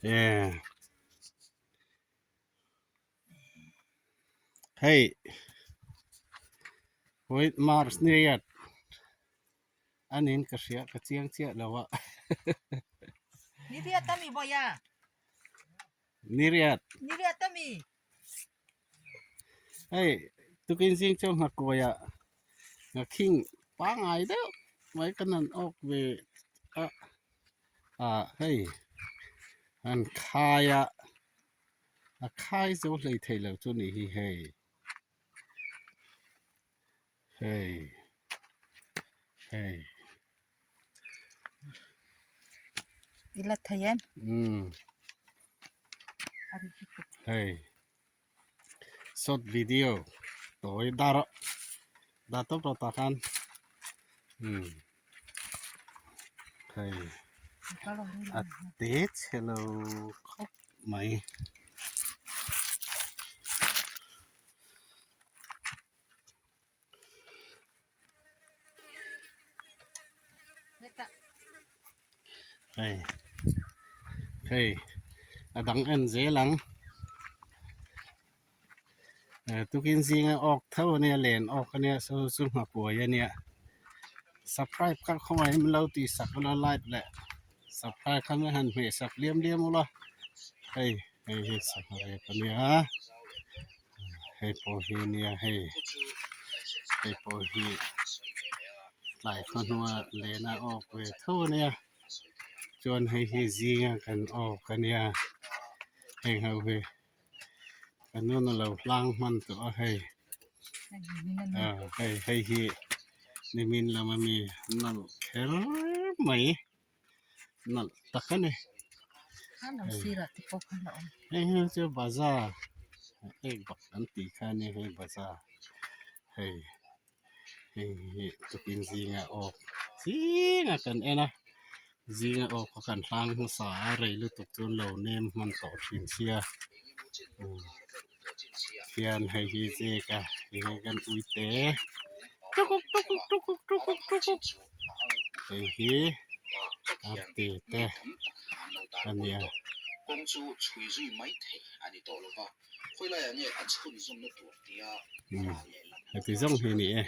Hei vawi March ni riat a niin ka hria ka chiang chiah lo a. Ni riat a mi vawi a? Ni riat. Ni riat a mi? Hei tukin zing chu nghakuaia nghakhing pangngai deuh mai ka nan awk ve a ah hei an khai a a khai zo hlei thei lo chu ni hi hei hei hei. I la thei em? Umm. Hei. Short video tawi dar dar tawp tawp tah khan umm hei a te chhe lo khawp mai. Hei hei a dang en zel ang eh tukin zinga awk tho ania len awk ania saw chu nghakuai ania subscribe kha khawngaih in lo tih sak ula like leh subscribe kha han hmeh sak liam liam ula hei hei hi sangha rep ania. Hei pawh hi nia hei hei pawh hi tlai khaw hnua lena awk ve tho ania chuan hei hi zinga kan awk ania heng ho hi ka nun a lo hlang hman tawh a hei ah hei hei hi nimin lama mi nawlh kher mai. Nalh tak a ni. Hei hi chu bazar egg bak an tih kha a nia hei bazar hei hei hi tukin zinga awk zinga kan en a zinga awk kha kan hlang hmasa a rei lutuk chu an lo nem hman tawh thin sia hian hei hi zek a hei hi kan uite tukuk tukuk tukuk tukuk tukuk. Hei hi arte te a nia. Heti zawng hi a ni e.